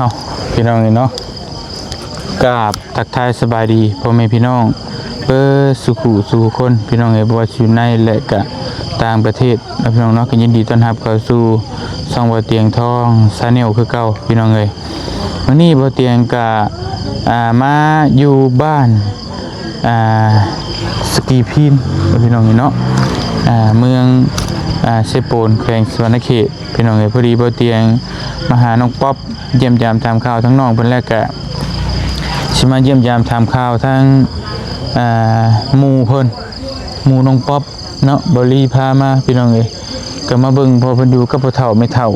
ເອົາ ພີ່ນ້ອງເອີຍເນາະ ກາບທັກທາຍສະບາຍດີພໍ່ແມ່ພີ່ນ້ອງເບິດສູ່ຜູ້ສູ່ຄົນ ພີ່ນ້ອງເອີຍ ບໍ່ວ່າຊິຢູ່ໃນ ແລະ ກະຕ່າງປະເທດເນາະ ພີ່ນ້ອງເນາະ. ກໍຍິນດີຕ້ອນຮັບເຂົ້າສູ່ຊ່ອງບ່າວຕຽງທອງ Channel ຄືເກົ່າ ພີ່ນ້ອງເອີຍ. ມື້ນີ້ບ່າວຕຽງກະ ອ່າ ມາຢູ່ບ້ານ ອ່າ ສະກີພີນ ພີ່ນ້ອງເອີຍເນາະ ອ່າ ເມືອງ ອ່າ ເຊໂປນ ແຂວງສະຫວັນນະເຂດ ພີ່ນ້ອງເອີຍ. ພໍດີບ່າວຕຽງມາຫານ້ອງປັອບ ຢ້ຽມຢາມຖາມຂ່າວທາງນ້ອງເພິ່ນ ແລ້ວກະຊິມາຢ້ຽມຢາມຖາມຂ່າວທາງ ອ່າ ໝູ່ເພິ່ນ ໝູ່ນ້ອງປັອບເນາະ ບ່າວລີພາມາ ພີ່ນ້ອງເອີຍ. ກໍມາເບິ່ງ ເພາະເພິ່ນຢູ່ກັບພໍ່ເຖົ້າແມ່ເຖົ້າ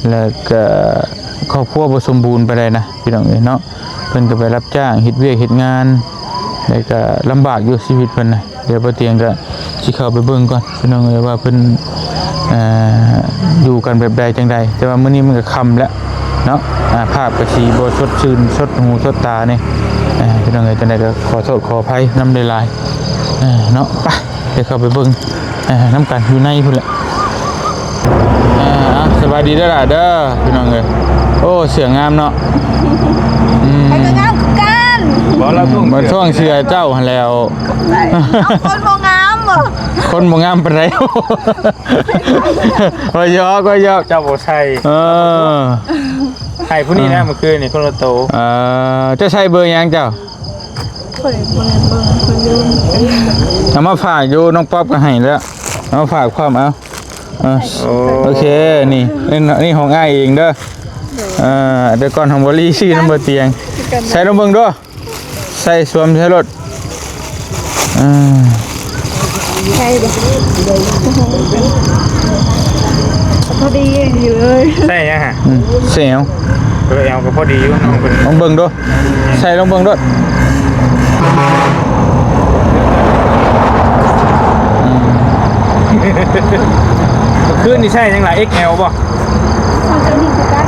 ແລ້ວກໍຄອບຄົວບໍ່ສົມບູນປານໃດນະ ພີ່ນ້ອງເອີຍເນາະ. ເພິ່ນກໍໄປຮັບຈ້າງເຮັດວຽກເຮັດງານ ແລ້ວກໍລຳບາກຢູ່ຊີວິດເພິ່ນນະ. ດຽວບ່າວຕຽງກໍຊິເຂົ້າໄປເບິ່ງກ່ອນ ພີ່ນ້ອງເອີຍ ວ່າເພິ່ນ ເອີ ຢູ່ກັນແບບໃດຈັ່ງໃດ. ແຕ່ວ່າມື້ນີ້ມັນກໍຄ່ຳແລ້ວເນາະ ອ່າ ພາບກໍຊິບໍ່ສົດຊື່ນ ສົດຫູສົດຕາແດ່ ເອີ ພີ່ນ້ອງເອີຍ. ຈັ່ງໃດກໍຂໍໂທດຂໍອະໄພນຳຫຼາຍໆ ເອີ ເນາະ. ໄປ ດຽວເຂົ້າໄປເບິ່ງ ເອີ ນຳກັນຢູ່ໃນພຸ້ນແຫຼະ. ເອີ ເອົາ ສະບາຍດີເດີຫຼ້າເດີ ພີ່ນ້ອງເອີຍ. ໂອ້ ເສື້ອງາມເນາະ. ອືມ ຂ້ອຍກໍງາມຄືກັນ. ບໍ່ ລາວ ອືມ ຊ່ວງເສື້ອ ຊ່ວງເສື້ອເຈົ້າຫັ້ນແຫຼ້ວ. ເອົ້າ ຄົນບໍ່ງາມບໍ? ຄົນບໍ່ງາມປານໃດ. ວ່າຫຍອກ ວ່າຫຍອກ. ເຈົ້າບໍ່ໃສ່. ເອີ ໃຫ້ຜູ້ນີ້ນະ ເອີ ມື້ຄືນນີ້ຄົນລະໂຕ. ເອີ ເຈົ້າໃສ່ເບີຫຍັງເຈົ້າ? ຂ້ອຍບໍ່ໄດ້ເບິ່ງ ຂ້ອຍລືມ. ເອົາມາຝາກຢູ່ ນ້ອງປັອບກໍໃຫ້ແລ້ວ ເອົາມາຝາກພ້ອມ. ເອົາ ເອີ ໂອ້ ໂອເຄ ນີ້ ນີ້ ນີ້ຂອງອ້າຍເອງເດີ. ເອີ ແຕ່ກ່ອນຂອງບໍລີ ຊື້ນຳບ່າວຕຽງ. ໃສ່ລອງເບິ່ງດູ ໃສ່ ສວມໃສ່ໂລດ. ເອີ ໃສ່ບໍ່? ພໍດີຢູ່ເລີຍ. ໃສ່ຫຍັງຫະ? ອືມ ໃສ່ເອວ. ເອີ ເອວກໍພໍດີຢູ່ ນ້ອງເພິ່ນ. ລອງເບິ່ງດູ ໃສ່ລອງເບິ່ງໂລດ. ອືມ ຄືນນີ້ໃສ່ຫຍັງລະ ເອັກແອລ ບໍ່? ເອົາໂຕນີ້ຄືກັນ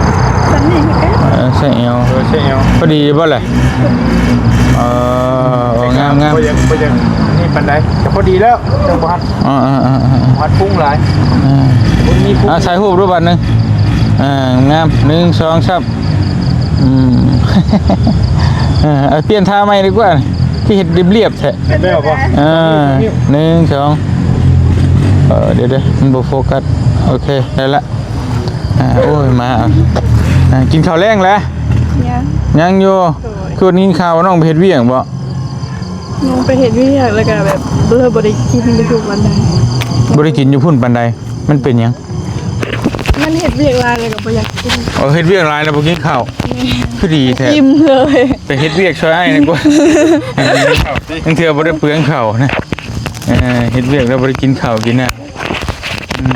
ໂຕນີ້ຄືກັນ. ເອີ ໃສ່ແອວ. ເອີ ໃສ່ແອວ. ພໍດີບໍ່ລະ? ເອີ ງາມໆ. ບໍ່ຢາກ ບໍ່ຢາກນີ້ປານໃດ ກໍພໍດີແລ້ວ ຈັ່ງບໍ່ຮັດ ອ່າໆໆ ບໍ່ຮັດພຸ້ງຫຼາຍ. ອ່າ ບໍ່ມີພຸ້ງ. ອ່າ ຖ່າຍຮູບຮູບບາດໜຶ່ງ. ອ່າ ງາມ ໜຶ່ງ ສອງ ສາມ. ອືມ ເອີ ເອົາປ່ຽນທ່າໃໝ່ດີກວ່າ ຄືເຮັດລຽບໆແທ້. ເປັນແລ້ວບໍ່? ເອີ ໜຶ່ງ ສອງ. ເອີ ດຽວໆ ມັນບໍ່ໂຟກັດ. ໂອເຄ ໄດ້ລະ. ອ່າ ໂອ້ຍ ມາ ອ່າ ກິນເຂົ້າແລງແລ້ວ? ຍັງ ຍັງຢູ່. ໂດຍ. ຄືໄດ້ຍິນຂ່າວວ່ານ້ອງໄປເຮັດວຽກບໍ? ນ້ອງໄປເຮັດວຽກ ແລ້ວກໍແບບ ເລີຍບໍ່ໄດ້ກິນຢູ່ທຸກວັນນີ້. ບໍ່ໄດ້ກິນຢູ່ພຸ້ນປານໃດ? ມັນເປັນຫຍັງ? ມັນເຮັດວຽກຫຼາຍແລ້ວກໍບໍ່ຢາກກິນ. ເອີ ເຮັດວຽກຫຼາຍແລ້ວບໍ່ກິນເຂົ້າ. ແມ່ນ. ຄືດີແທ້. ອີ່ມເລີຍ. ໄປເຮັດວຽກຊ່ວຍອ້າຍດີກວ່າ. ບາງເທື່ອບໍ່ໄດ້ເປືອງເຂົ້ານະ. ເອີ ເຮັດວຽກແລ້ວບໍ່ໄດ້ກິນເຂົ້າກິນນ້ຳ. ອືມ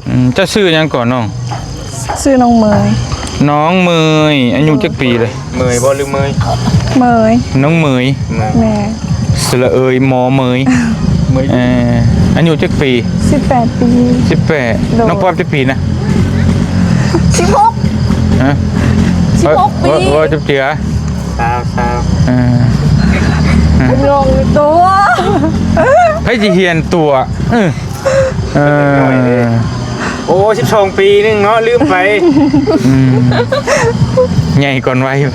ອືມ ເຈົ້າຊື່ຫຍັງກ່ອນນ້ອງ? ຊື່ນ້ອງເໝີຍ. ນ້ອງເໝີຍ ອາຍຸຈັກປີເລີຍ? ເໝີຍບໍ່ ຫຼືເໝີຍ? ເໝີຍ. ນ້ອງເໝີຍ. ເໝີຍ. ແມ່ນ. ສະຫຼະເອີຍ ມໍເໝີຍ. ເໝີຍ. ເອີ ອາຍຸຈັກປີ? ສິບແປດປີ. ສິບແປດ. ໂດຍ. ນ້ອງປອບຈັກປີນະ? ສິບຫົກ. ຮະ? ສິບຫົກປີ. ເວົ້າ ເວົ້າ ເວົ້າຈັບເຈືອ. ຊາວ ຊາວ. ເອີ ເອີ ງງຕົວະ ໃຜຊິຮຽນຕົວະ. ເອີ ເອີ ໂອ້ ສິບສອງປີໜຶ່ງເນາະ ລືມໄປ. ອືມ ໃຫຍ່ກ່ອນໄວ. ເອີ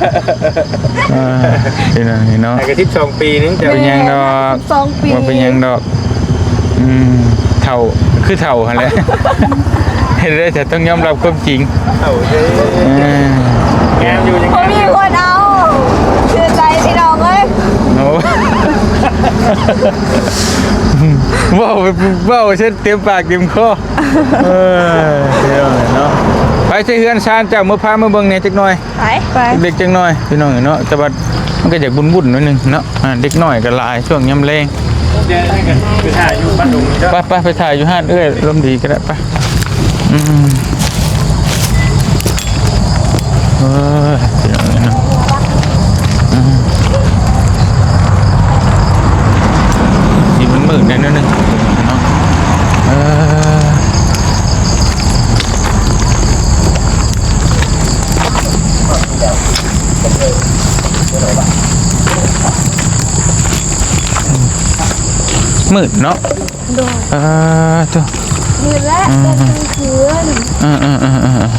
ເປັນຫຍັງເນາະ ກໍສິບສອງປີໜຶ່ງ. ເຈົ້າ ເປັນຫຍັງດອກ ສິບສອງປີ ບໍ່ເປັນຫຍັງດອກ. ອືມ ເຖົ້າຄືເຖົ້າຫັ້ນແຫຼະ. ເຮັດໄດ້ ແຕ່ຕ້ອງຍອມຮັບຄວາມຈິງ. ເຖົ້າເດ້. ເອີ ງາມຢູ່ ຍັງ ບໍ່ມີຄົນເອົາ ເສຍໃຈພີ່ນ້ອງເອີຍ. ໂອ້ ເວົ້າ ເວົ້າເຊັ່ນເຕັມປາກເຕັມຄໍ. ເອີ ເນາະ ໄປໃສ່ເຮືອນຊານເຈົ້າ ເມືອພາມາເບິ່ງແດ່ຈັກໜ່ອຍ. ໄປ ໄປ ເລັກໆ ຈັກໜ່ອຍ ພີ່ນ້ອງເອີຍເນາະ. ແຕ່ວ່າມັນກໍຢາກວຸ່ນໆ ໜ້ອຍໜຶ່ງເນາະ. ອ່າ ເດັກນ້ອຍກໍຫຼາຍຊ່ວງຍາມແລງ. ໄປຖ່າຍຢູ່ບ້ານດົງນີ້ເດີ. ໄປ ໄປ ໄປຖ່າຍຢູ່ຮ້ານເອື້ອຍລົມດີກໍໄດ້. ໄປ ອືມ ເອີຍ ພີ່ນ້ອງເອີຍເນາະ. ອືມ ນີ້ມັນມືດແດ່ໜ້ອຍໜຶ່ງເນາະ. ເອີ ມືດເນາະ. ໂດຍ ເອີ ໂຕ ນີ້ແຫຼະ ອືມ ເປັນເພື່ອນ ເອີໆ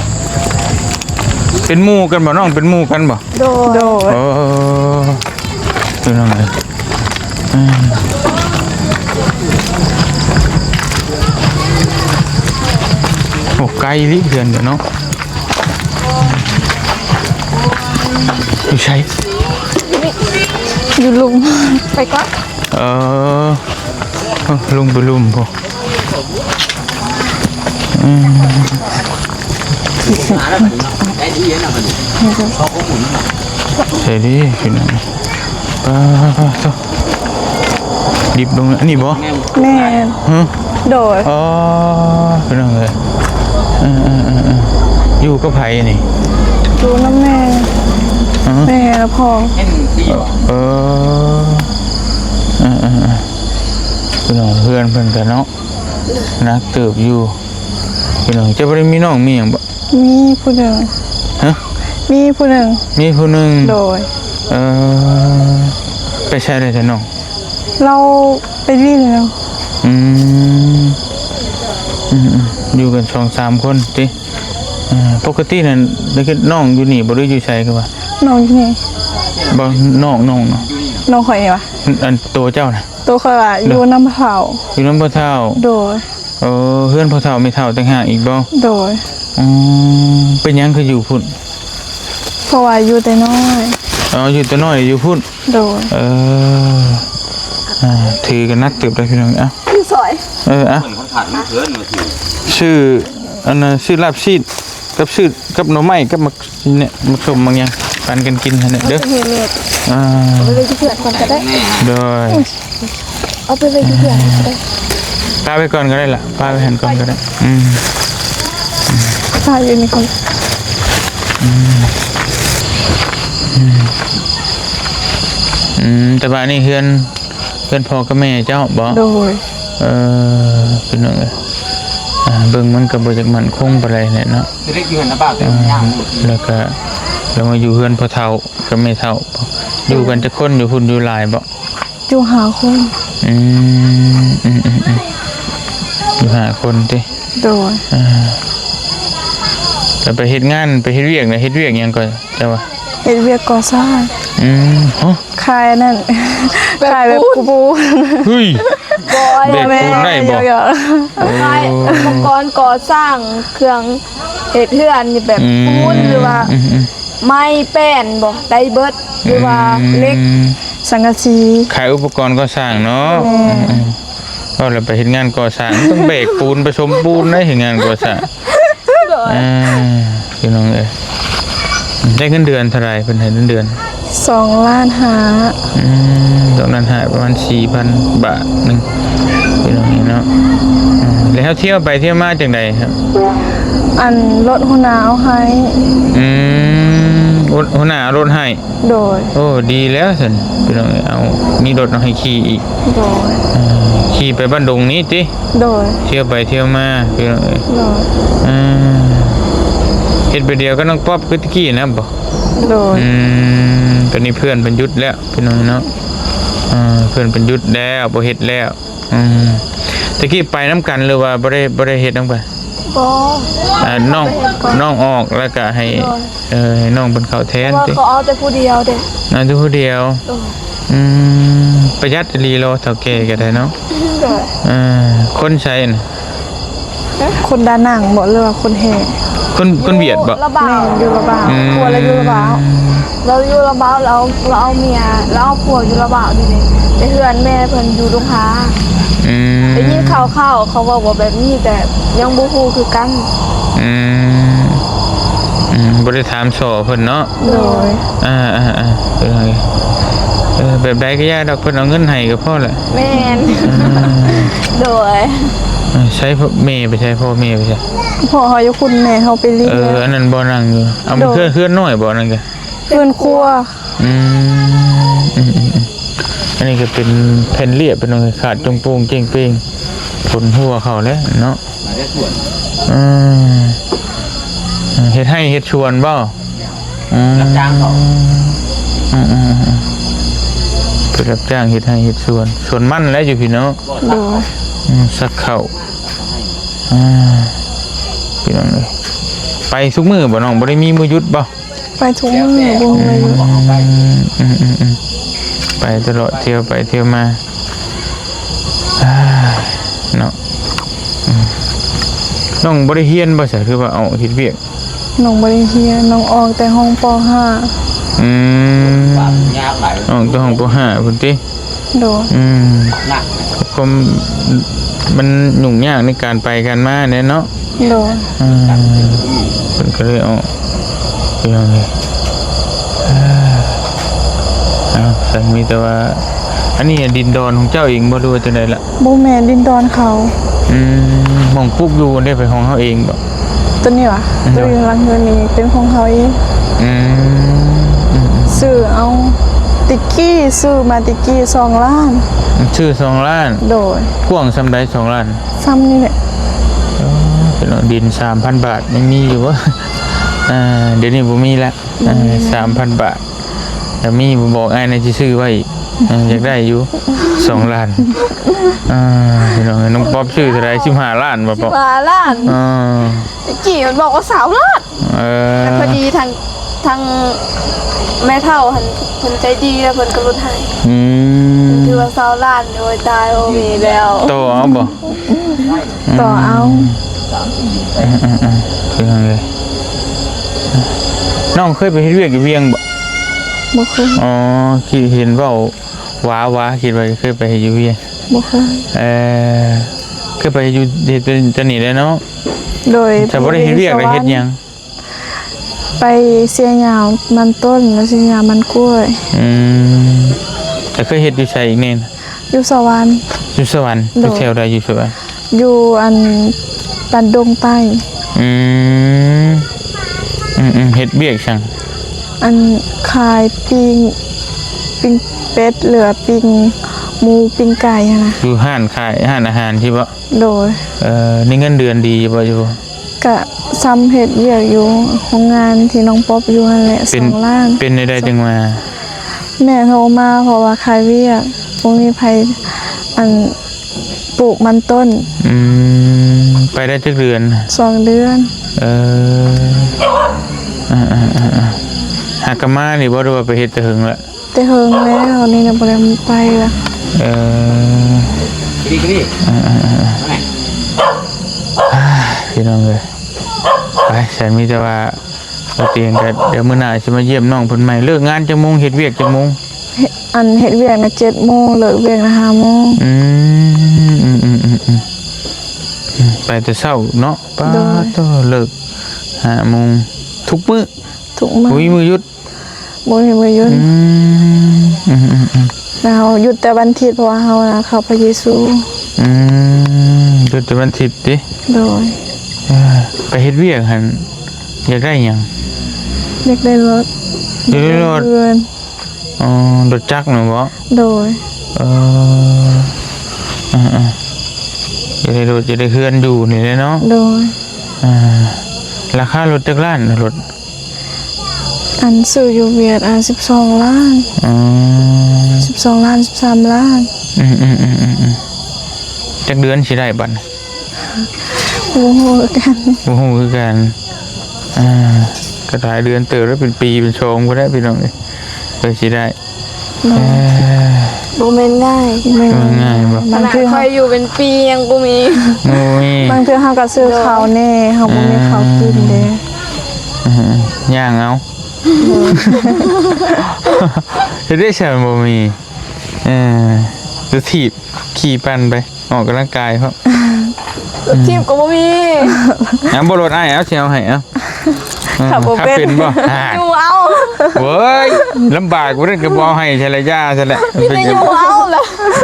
ໆໆ ເປັນໝູ່ກັນບໍ່ນ້ອງ? ເປັນໝູ່ກັນບໍ່? ໂດຍ ໂດຍ ເອີ ພີ່ນ້ອງເອີຍ ອືມ ໂອ້ ໄກອີ່ຫຼີເຮືອນກັນເນາະ. ຢູ່ໃສ? ຢູ່ລຸ່ມ ໄປກ່ອນ ເອີ ລົງໄປລຸ່ມພຸ້ນ ອືມ ໃສດີພີ່ນ້ອງ ປາດໂທ້ ດິບລົງ ອັນນີ້ບໍ່? ແມ່ນ ຮະ? ໂດຍ ອໍ ພີ່ນ້ອງເອີຍ ເອີໆໆ ຢູ່ກັບໃຜນີ້? ຢູ່ນຳແມ່ ຮະ? ແມ່ແລ້ວພໍ່ ເອີ ເອີ ເອີ ພີ່ນ້ອງ ເຮືອນເພິ່ນກະເນາະ ໜັກເຕີບຢູ່ ພີ່ນ້ອງ ເຈົ້າບໍ່ໄດ້ມີນ້ອງມີຫຍັງບໍ່? ມີຜູ້ໜຶ່ງ ຮະ? ມີຜູ້ໜຶ່ງ ມີຜູ້ໜຶ່ງ ໂດຍ ເອີ ໄປໃສແລ້ວຊະນ້ອງ? ລາວໄປຫຼິ້ນແລ້ວ ອືມ ອືມໆ ຢູ່ກັນສອງສາມຄົນຕິ ເອີ ປົກກະຕິນັ້ນ ໄດ້ຄືນ້ອງຢູ່ນີ້ບໍ່ ຫຼືຢູ່ໃສຄືວ່າ? ນ້ອງຢູ່ນີ້ ບໍ່ ນ້ອງ ນ້ອງເນາະ ນ້ອງຂ້ອຍນີ້ຫວາ? ອັນ ໂຕເຈົ້ານະ? ໂຕຂ້ອຍວ່າ ໂດຍ ຢູ່ນຳພໍ່ເຖົ້າ ຢູ່ນຳພໍ່ເຖົ້າ ໂດຍ ເອີ ເຮືອນພໍ່ເຖົ້າແມ່ເຖົ້າຕ່າງຫາກອີກບໍ່? ໂດຍ ອືມ ເປັນຫຍັງຄືຢູ່ພຸ້ນ? ເພາະວ່າຢູ່ແຕ່ນ້ອຍ ອໍ ຢູ່ແຕ່ນ້ອຍຢູ່ພຸ້ນ ໂດຍ ເອີ ອ່າ ຖືກະໜັກເຕີບໄດ໋ພີ່ນ້ອງ ເອົາ ຢູ່ຊອຍ ເອີ ອ່ະ ເພິ່ນຂາດເງິນເກີນວ່າຊິ ຊື້ ອັນນ່າ ຊື້ລາບຊີ້ນກັບຊື້ກັບໜໍ່ໄມ້ກັບໝາກ ນີ້ແຫຼະ ໝາກສົ້ມໝາກຫຍັງ ປັນກັນກິນຫັ້ນແຫຼະເດີ ເອົາໄປເຮັດເຮັດ ອ່າ ເອົາໄປໄວ້ທີ່ເພື່ອນກ່ອນກໍໄດ້ ໂດຍ ເອົາໄປໄວ້ທີ່ເພື່ອນກໍໄດ້ ປະໄວ້ກ່ອນກໍໄດ້ລະ ປະໄວ້ຫັ້ນກ່ອນກໍໄດ້ ອືມ ປະຢູ່ນີ້ກ່ອນ ອືມ ອືມ ອືມ ແຕ່ວ່າອັນນີ້ເຮືອນ ເຮືອນພໍ່ກັບແມ່ເຈົ້າບໍ? ໂດຍ ເອີ ພີ່ນ້ອງເອີຍ ອ່າ ເບິ່ງມັນກໍບໍ່ຈັກໝັ້ນຄົງປານໃດແຫຼະເນາະ ເອີ ແລ້ວກໍ ແລ້ວມາຢູ່ເຮືອນພໍ່ເຖົ້າກັບແມ່ເຖົ້າ ຢູ່ກັນຈັກຄົນຢູ່ພຸ້ນ ຢູ່ຫຼາຍບໍ? ຢູ່ຫ້າຄົນ ອືມ ອືມໆໆ ຢູ່ຫ້າຄົນຕິ? ໂດຍ ເອີ ແລ້ວໄປເຮັດງານ ໄປເຮັດວຽກນະ ເຮັດວຽກຫຍັງກໍ ເຈົ້າວ່າ ເຮັດວຽກກໍ່ສ້າງ ອືມ ຮະ ຂາຍອັນນັ້ນ ແບບ ຂາຍແບບປູນ ປູນ ເຮີ້ຍ ບໍ່ ແບກປູນໄດ້ບໍ່? ບໍ່ແມ່ນ ຢອກໆ ໂອ້ ຂາຍອຸປະກອນກໍ່ສ້າງ ເຄື່ອງເຮັດເຮືອນນີ້ ແບບ ອືມ ປູນ ຫຼືວ່າ ອືມໆ ໄມ້ແປ້ນບໍ່ ໄດ້ເບິດ ຫຼືວ່າ ອືມ ເຫຼັກ ສັງກະສີ ຂາຍອຸປະກອນກໍ່ສ້າງເນາະ ແມ່ນ ອືມໆ ເວົ້າແລ້ວໄປເຮັດງານກໍ່ສ້າງ ຕ້ອງແບກປູນ ປະສົມປູນໄດ໋ ເຮັດງານກໍ່ສ້າງ ໂດຍ ອ່າ ພີ່ນ້ອງເອີຍ ໄດ້ເງິນເດືອນເທົ່າໃດ? ເພິ່ນໃຫ້ເງິນເດືອນ ສອງລ້ານຫ້າ ອືມ ສອງລ້ານຫ້າ ປະມານສີ່ພັນບາດໜຶ່ງ ພີ່ນ້ອງເອີຍເນາະ ອືມ ແລ້ວເຮົາທ່ຽວໄປທ່ຽວມາຈັ່ງໃດ? ອັນ ລົດຫົວໜ້າເອົາໃຫ້ ອືມ ຫົວ ຫົວໜ້າເອົາລົດໃຫ້ ໂດຍ ໂອ້ ດີແລ້ວຊັ້ນ ພີ່ນ້ອງເອີຍ ເອົາ ມີລົດເອົາໃຫ້ຂີ່ອີກ ໂດຍ ເອີ ຂີ່ໄປບ້ານດົງນີ້ຕິ? ໂດຍ ທ່ຽວໄປທ່ຽວມາ ພີ່ນ້ອງເອີຍ ໂດຍ ເອີ ເຮັດໄປດຽວກັບນ້ອງປັອບຄືຕະກີ້ນະບໍ? ໂດຍ ອືມ ຕອນນີ້ເພື່ອນເພິ່ນຢຸດແລ້ວ ພີ່ນ້ອງເນາະ ເອີ ເພື່ອນເພິ່ນຢຸດແລ້ວ ບໍ່ເຮັດແລ້ວ ອືມ ຕະກີ້ໄປນຳກັນ ຫຼືວ່າບໍ່ໄດ້ ບໍ່ໄດ້ເຮັດນຳກັນ? ບໍ່ ອ່າ ນ້ອງ ນ້ອງອອກແລ້ວກະໃຫ້ ໂດຍ ເອີ ໃຫ້ນ້ອງເພິ່ນເຂົ້າແທນ ເພາະວ່າ ຕິ ເຂົາເອົາແຕ່ຜູ້ດຽວເດ້ ເອົາແຕ່ຜູ້ດຽວ ໂດຍ ອືມ ປະຢັດອີ່ຫຼີເນາະ ເຖົ້າແກ່ກໍໄດ້ເນາະ ໂດຍ ເອີ ຄົນໃສນະ? ຄົນດານັງບໍ ຫຼືວ່າຄົນແຮ່? ຄົນ ຄົນຫວຽດບໍ? ລະບາວ ແມ່ນ ຢູ່ລະບາວ ອືມ ຜົວລາວຢູ່ລະບາວ ລາວຢູ່ລະບາວ ລາວ ລາວເອົາເມຍ ລາວເອົາຜົວຢູ່ລະບາວນີ້ເດ້ ແຕ່ເຮືອນແມ່ເພິ່ນຢູ່ດົງຫາ ອືມ ໄດ້ຍິນຂ່າວໆ ເຂົາເວົ້າວ່າແບບນີ້ ແຕ່ຍັງບໍ່ຮູ້ຄືກັນ ອືມ ອືມ ບໍ່ໄດ້ຖາມສໍ່ເພິ່ນເນາະ ໂດຍ ອ່າໆໆ ເອີ ເອີ ແບບໃດກໍຢ່າດອກ ເພິ່ນເອົາເງິນໃຫ້ກໍພໍລະ ແມ່ນ ອືມ ໂດຍ ເອີ ໃສ ພໍ່ແມ່ໄປໃສ ພໍ່ແມ່ໄປໃສ? ພໍ່ເຮົາຢູ່ພຸ້ນ ແມ່ເຮົາໄປຫຼິ້ນ ເອີ ແລ້ວ ອັນນັ້ນບໍ່ ນັ່ງຢູ່ ເອົາ ໂດຍ ເຮືອນ ເຮືອນນ້ອຍບໍ່ ອັນນັ້ນກະ ເຮືອນຄົວ ອືມ ອືມໆໆ ອັນນີ້ກໍເປັນແຜ່ນລຽບ ເປັນຂາດຈົ່ງໂປ່ງເຈ້ງເປ້ງ ຝົນຫົວເຂົ້າແລ້ວເນາະ ອືມ ເຮັດໄຮ່ເຮັດສວນບໍ່? ອືມ ຮັບຈ້າງເຂົາ ອືມໆໆ ໄປຮັບຈ້າງເຮັດໄຮ່ເຮັດສວນ ສວນມັນແຫຼະຢູ່ພີ້ເນາະ ໂດຍ ອືມ ສັກເຂົ້າ ອ່າ ພີ່ນ້ອງເອີຍ ໄປທຸກມື້ບໍ່ນ້ອງ? ບໍ່ໄດ້ມີມື້ຢຸດບໍ່? ໄປທຸກມື້ ບໍ່ມີມື້ຢຸດ. ອືມ ອືມ ອືມ ໄປຕະຫຼອດ ທ່ຽວໄປທ່ຽວມາ ອ່າ ເນາະ. ອືມ ນ້ອງບໍ່ໄດ້ຮຽນບໍ່ຊະ ຄືວ່າອອກເຮັດວຽກ? ນ້ອງບໍ່ໄດ້ຮຽນ ນ້ອງອອກແຕ່ຫ້ອງ ປໍຫ້າ. ອືມ ອອກແຕ່ຫ້ອງ ປໍຫ້າ ພຸ້ນຕິ? ໂດຍ. ອືມ ຄວາມມັນຫຍຸ້ງຍາກໃນການໄປການມາແດ່ເນາະ. ໂດຍ. ອືມ ເພິ່ນກໍເລີຍອອກ ພີ່ນ້ອງເອີຍ. ເອົາ ຊັ້ນມີແຕ່ວ່າ ອັນນີ້ດິນດອນຂອງເຈົ້າເອງບໍ່ ຫຼືວ່າຈັ່ງໃດລະ? ບໍ່ແມ່ນ ດິນດອນເຂົາ. ອືມ ໝ່ອງປູກຢູ່ເດ້ ເປັນຂອງເຮົາເອງບໍ່? ຕົວນີ້ຫວາ? ໂດຍ. ຕົວຢູ່ຫຼັງເຮືອນນີ້ເປັນຂອງເຮົາເອງ. ອືມ ອືມໆ ຊື້ເອົາ ແຕ່ກີ້ ຊື້ມາແຕ່ກີ້ສອງລ້ານ. ຊື້ສອງລ້ານ? ໂດຍ. ກວ້າງສ່ຳໃດສອງລ້ານ? ສ່ຳນີ້ແຫຼະ. ເອີ ເປັນວ່າດິນສາມພັນບາດຍັງມີຢູ່ບໍ່? ອ່າ ດຽວນີ້ບໍ່ມີແລ້ວ. ອືມ ອ່າ ສາມພັນບາດ ແລ້ວມີບໍ່ ບອກອ້າຍແດ່ ຊິຊື້ໄວ້ອີກ. ເອີ ຢາກໄດ້ຢູ່ສອງລ້ານ. ອ່າ ພີ່ນ້ອງເອີຍ ນ້ອງປັອບຊື້ເທົ່າໃດ? ສິບຫ້າລ້ານບໍ່ ປົອບ? ສິບຫ້າລ້ານ. ອ່າ ແຕ່ກີ້ມັນບອກວ່າຊາວລ້ານ. ເອີ ແຕ່ພໍດີທາງ ທາງແມ່ເຖົ້າຫັ້ນເພິ່ນໃຈດີ ແລ້ວເພິ່ນກໍຫຼຸດໃຫ້. ອືມ ຖືວ່າຊາວລ້ານ. ໂອ້ຍຕາຍ ບໍ່ມີແລ້ວ. ຕໍ່ເອົາບໍ່? ຕໍ່ເອົາ. ອືມ ເອີໆໆ ເປັນຫຍັງເລີຍ? ນ້ອງເຄີຍໄປເຮັດວຽກຢູ່ວຽງບໍ່? ບໍ່ເຄີຍ. ອໍ ຄິດເຫັນເວົ້າຫວາໆ ຄິດວ່າເຄີຍໄປເຮັດຢູ່ວຽງ. ບໍ່ເຄີຍ. ເອີ ເຄີຍໄປເຮັດຢູ່ ເຮັດແຕ່ນີ້ແຫຼະເນາະ. ໂດຍ. ຖ້າບໍ່ໄດ້ເຮັດວຽກແລ້ວເຮັດຫຍັງ? ໄປເສຍຫຍ້າມັນຕົ້ນ ແລ້ວເສຍຫຍ້າມັນກ້ວຍ. ອືມ ແລ້ວເຄີຍເຮັດຢູ່ໃສອີກແດ່? ຢູ່ສະຫວັນ. ຢູ່ສະຫວັນ. ໂດຍ. ຢູ່ແຖວໃດຢູ່ສະຫວັນ? ຢູ່ອັນ ບ້ານດົງໃຕ້. ອືມ ອືມໆ ເຮັດວຽກຫຍັງ? ອັນ ຂາຍປີ້ງ ປີ້ງເປັດ ຫຼືວ່າປີ້ງໝູ ປີ້ງໄກ່ຫັ້ນນະ. ຢູ່ຮ້ານຂາຍ ຮ້ານອາຫານຊີ້ບໍ່? ໂດຍ. ເອີ ນີ້ເງິນເດືອນດີຢູ່ບໍ່? ຢູ່ ກະຊ່ຳເຮັດວຽກຢູ່ໂຮງງານທີ່ນ້ອງປັອບຢູ່ຫັ້ນແຫຼະ. ເປັນ ສອງລ້ານ. ເປັນແນວໃດຈັ່ງມາ? ແມ່ໂທມາ ເພາະວ່າຂາຍວຽກ ບໍ່ມີໃຜ ອັນ ປູກມັນຕົ້ນ. ອືມ ໄປໄດ້ຈັກເດືອນ? ສອງເດືອນ. ເອີ ອ່າໆໆໆ ຫາກະມານີ້ບໍ່ ຫຼືວ່າໄປເຮັດແຕ່ເຫິງລະ? ແຕ່ເຫິງແລ້ວ ນີ້ນະ ບໍ່ໄດ້ໄປລະ. ເອີ ອ່າໆໆໆ ອ່າ ພີ່ນ້ອງເອີຍ ໄປ ຊັ້ນມີແຕ່ວ່າບໍ່ຕຽງກໍ ດຽວມື້ໜ້າຊິມາຢ້ຽມນ້ອງເພິ່ນໃໝ່. ເລີກງານຈັກໂມງ? ເຮັດວຽກຈັກໂມງ? ເຮັດ ອັນ ເຮັດວຽກນະ ເຈັດໂມງ ເລີກວຽກນະ ຫ້າໂມງ. ອືມ ອືມໆໆ ໄປແຕ່ເຊົ້າເນາະ. ປາດ ໂຕ ເລີກຫ້າໂມງ ທຸກມື້? ທຸກມື້ ບໍ່ມີມື້ຢຸດ. ບໍ່ມີມື້ຢຸດ. ອືມ ອືມໆໆ ແລ້ວເຮົາຢຸດແຕ່ວັນທິດ ເພາະວ່າເຮົານະເຂົ້າພະເຢຊູ. ອືມ ຢຸດແຕ່ວັນທິດຕິ? ໂດຍ. ເອີ ໄປເຮັດວຽກຫັ້ນຢາກໄດ້ຫຍັງ? ຢາກໄດ້ລົດ. ຢາກໄດ້ລົດ. ເຮືອນ. ອໍ ລົດຈັກນະບໍ? ໂດຍ. ເອີ ເອີໆ ຢາກໄດ້ລົດ ຢາກໄດ້ເຮືອນຢູ່ນີ້ແຫຼະເນາະ. ໂດຍ. ອ່າ ລາຄາລົດຈັກລ້ານ ລົດ? ອັນຊື້ຢູ່ຫວຽດ ອ່າ ສິບສອງລ້ານ. ອໍ ສິບສອງລ້ານ ສິບສາມລ້ານ. ອືມໆໆໆ ຈັກເດືອນຊິໄດ້ບັດ? ບໍ່ຮູ້ຄືກັນ. ບໍ່ຮູ້ຄືກັນ. ອ່າ ກໍຫຼາຍເດືອນເຕີບແລ້ວ ເປັນປີເປັນສອງພຸ້ນແຫຼະ ພີ່ນ້ອງເອີຍ ເພື່ອຊິໄດ້. ໂດຍ. ເອີ ບໍ່ແມ່ນງ່າຍ. ແມ່ນ. ບໍ່ແມ່ນງ່າຍບໍ? ບາງເທື່ອ ຂະໜາດຂ້ອຍຢູ່ເປັນປີຍັງບໍ່ມີ. ບໍ່ມີ. ບາງເທື່ອເຮົາກໍຊື້ເຂົ້າແດ່ ເຮົາບໍ່ມີເຂົ້າກິນເດ້. ເອີ ຍ່າງເອົາ. ໂດຍ. ເຮັດໄດ້ຊັ້ນບໍ່ມີ. ເອີ ລົດຖີບ ຂີ່ປັ່ນໄປ ອອກກຳລັງກາຍເພາະ ລົດຖີບກໍບໍ່ມີ. ເອົາ ບໍ່ ລົດອ້າຍ ເອົາ ຊິເອົາໃຫ້ ເອົາ. ເອີ ຂັບບໍ່ເປັນ ຂັບເປັນບໍ່? ອ່າ ຢູ່ເອົາ. ເວີ້ຍ ລຳບາກກວ່ານັ້ນກໍບໍ່ເອົາໃຫ້ຊະລະ ຢ່າຊະລະ. ມີແຕ່ຢູ່ເອົາລະ.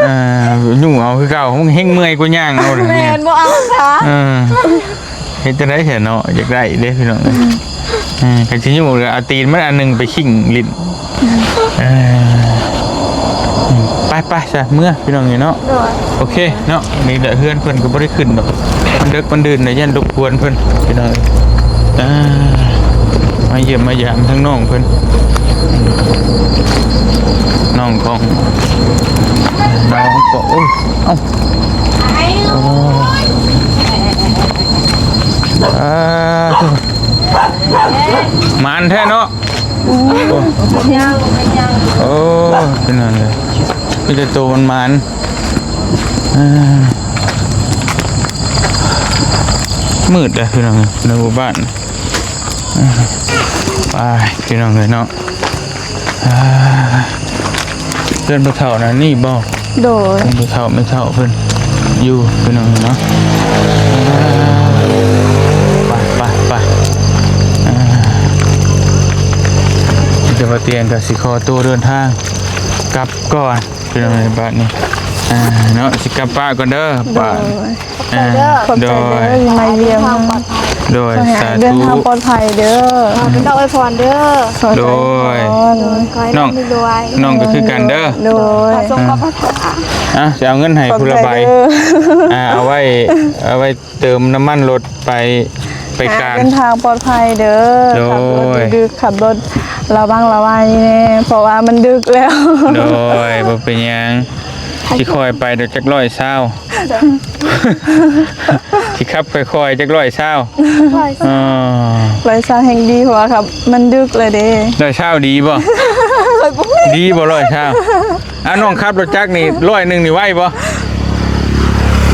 ອ່າ ຢູ່ເອົາຄືເກົ່າ ມຶງແຮ່ງເມື່ອຍກວ່າຍ່າງເອົາ. ແມ່ນ ບໍ່ເອົາຊະ. ເອີ ເຮັດຈັ່ງໃດແທ້ເນາະ ຢາກໄດ້ເດ້ພີ່ນ້ອງເອີຍ. ເອີ ຄັນຊິຢູ່ກໍເອົາຕີນມັນອັນໜຶ່ງໄປຂິ້ງຫຼິ້ນ. ເອີ ໄປໆ ຊະ ເມືອພີ່ນ້ອງເອີຍເນາະ. ໂດຍ. ໂອເຄເນາະ ນີ້ແຫຼະເຮືອນເພິ່ນກໍບໍ່ໄດ້ຂຶ້ນດອກ ມັນເດິກມັນດື່ນ ແລ້ວຢ້ານລົບກວນເພິ່ນພີ່ນ້ອງເອີຍ. ອ່າ ມາຢ້ຽມມາຢາມທາງນ້ອງເພິ່ນ. ນ້ອງຂອງ ນ້ອງຂອງ ໂອ້ຍ ເອົ້າ ໂອ້ ອ່າ ໝານແທ້ເນາະ ໂອ້ ໂອ້ ເປັນນັ້ນເລີຍ ມີແຕ່ໂຕມັນໝານ ອ່າ ມືດເດ້ພີ່ນ້ອງ ໃນໝູ່ບ້ານ ອ່າ ໄປພີ່ນ້ອງເອີຍເນາະ ອ່າ ເຮືອນພໍ່ເຖົ້ານັ້ນນີ້ບໍ່? ໂດຍ ເຮືອນພໍ່ເຖົ້າແມ່ເຖົ້າເພິ່ນຢູ່ພີ່ນ້ອງເອີຍເນາະ ອ່າ ໄປ ໄປ ໄປ ອ່າ ມີແຕ່ວ່າຕຽງກໍຊິຂໍຕົວເດີນທາງກັບກ່ອນ ພີ່ນ້ອງເອີຍ ບາດນີ້ ອ່າ ເນາະ ຊິກັບປ້າກ່ອນເດີ ໂດຍ ປ້າ ອ່າ ຂອບໃຈເດີ ໂດຍ ທີ່ມາຢ້ຽມ ໂດຍ ຂໍໃຫ້ອ້າຍເດີນທາງປອດໄພເດີ ສາທຸ ຂໍເປັນດອກອວຍພອນເດີ ໂດຍ ຂໍໃຫ້ ນ້ອງ ນ້ອງກໍຄືກັນເດີ ໂດຍ ອ່າ ຊິເອົາເງິນໃຫ້ຜູ້ລະໃບ ຂອບໃຈເດີ ອ່າ ເອົາໄວ້ ເອົາໄວ້ເຕີມນ້ຳມັນລົດໄປ ໄປການ ເດີນທາງປອດໄພເດີ ໂດຍ ຂັບລົດດຶກໆ ຂັບລົດລະວັງລະໄວແດ່ ເພາະວ່າມັນດຶກແລ້ວ ໂດຍ ບໍ່ເປັນຫຍັງ ຊິຄ່ອຍໄປດອກ ຈັກຮ້ອຍຊາວ ຊິຂັບຄ່ອຍໆ ຈັກຮ້ອຍຊາວ ຮ້ອຍຊາວ ອໍ ຮ້ອຍຊາວແຮ່ງດີ ເພາະວ່າຂັບ ມັນດຶກແລ້ວເດ້ ຮ້ອຍຊາວດີບໍ່? ຂ້ອຍບໍ່ຮູ້ ດີບໍ່ຮ້ອຍຊາວ? ອ້າວ ນ້ອງຂັບລົດຈັກນີ້ ຮ້ອຍໜຶ່ງນີ້ໄວບໍ່?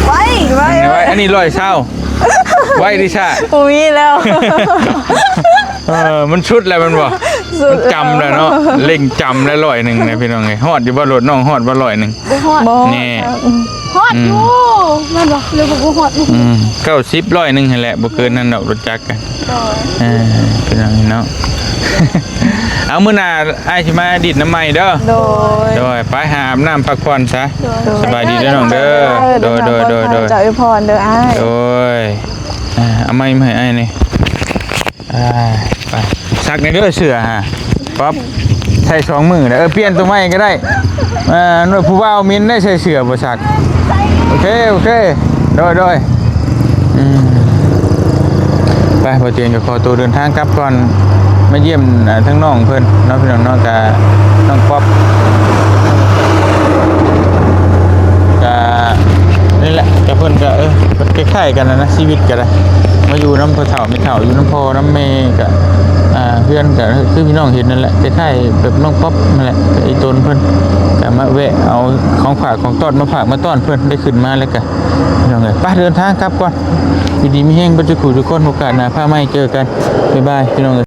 ໄວ ໄວ ໄວ ອັນນີ້ຮ້ອຍຊາວ ໄວຕິຊະ ບໍ່ມີແລ້ວ ເອີ ມັນສຸດແລ້ວແມ່ນບໍ່? ສຸດ ມັນຈຳແລ້ວເນາະ ແລ້ວ ເລັ່ງຈຳແລ້ວ ຮ້ອຍໜຶ່ງນະພີ່ນ້ອງເອີຍ ຮອດຢູ່ບໍ່ລົດນ້ອງ ຮອດບໍ່ຮ້ອຍໜຶ່ງ? ບໍ່ຮອດ ບໍ່ ແນ່ ຮອດຢູ່ ອືມ ແມ່ນບໍ່? ຫຼືວ່າບໍ່ຮອດ? ອືມ ເກົ້າສິບ ຮ້ອຍໜຶ່ງຫັ້ນແຫຼະ ບໍ່ເກີນນັ້ນດອກລົດຈັກ ໂດຍ ເອີ ພີ່ນ້ອງເນາະ ເອົາ ມື້ໜ້າອ້າຍຊິມາດິດນຳໃໝ່ເດີ ໂດຍ ໂດຍ ໄປຫາອາບນ້ຳພັກຜ່ອນຊະ ໂດຍ ສະບາຍດີເດີນ້ອງເດີ ໂດຍ ໂດຍ ໂດຍ ເຈົ້າອວຍພອນເດີອ້າຍ ໂດຍ ອ່າ ເອົາໄມ້ມາໃຫ້ອ້າຍແດ່ ອ່າ ໄປ ຊັກແດ່ເດີເສື້ອຫາ ປັບ ໃສ່ສອງມື້ແລ້ວ ເອີ ປ່ຽນຕົວໃໝ່ກໍໄດ້ ອ່າ ຜູ້ບ່າວມິນໄດ້ໃສ່ເສື້ອບໍ່ຊັກ ໂອເຄ ໂອເຄ ໂດຍ ໂດຍ ອືມ ໄປ ບໍ່ຕຽງກໍຂໍຕົວເດີນທາງກັບກ່ອນ ມາຢ້ຽມ ອ່າ ທາງນ້ອງເພິ່ນເນາະ ພີ່ນ້ອງເນາະ ກະນ້ອງປັອບ ກະນີ້ແຫຼະ ກະເພິ່ນກະ ເອີ ຄ້າຍໆກັນນະ ຊີວິດກໍໄດ້ ມາຢູ່ນຳພໍ່ເຖົ້າແມ່ເຖົ້າ ຢູ່ນຳພໍ່ນຳແມ່ ກະ ອ່າ ເຮືອນກະຄືພີ່ນ້ອງເຫັນນັ້ນແຫຼະ ຄ້າຍໆແບບນ້ອງປັອບນັ້ນແຫຼະ ກະອີ່ຕົນເພິ່ນ ກະມາແວະເອົາຂອງຝາກຂອງຕ້ອນມາຝາກມາຕ້ອນເພິ່ນ ໄດ້ຂຶ້ນມາແລ້ວກະ ພີ່ນ້ອງເອີຍ ໄປເດີນທາງກັບກ່ອນ ຢູ່ດີມີແຮງເບິດທຸກຜູ້ທຸກຄົນ ໂອກາດໜ້າຟ້າໃໝ່ເຈີກັນ ບາຍບາຍ ພີ່ນ້ອງເອີຍ.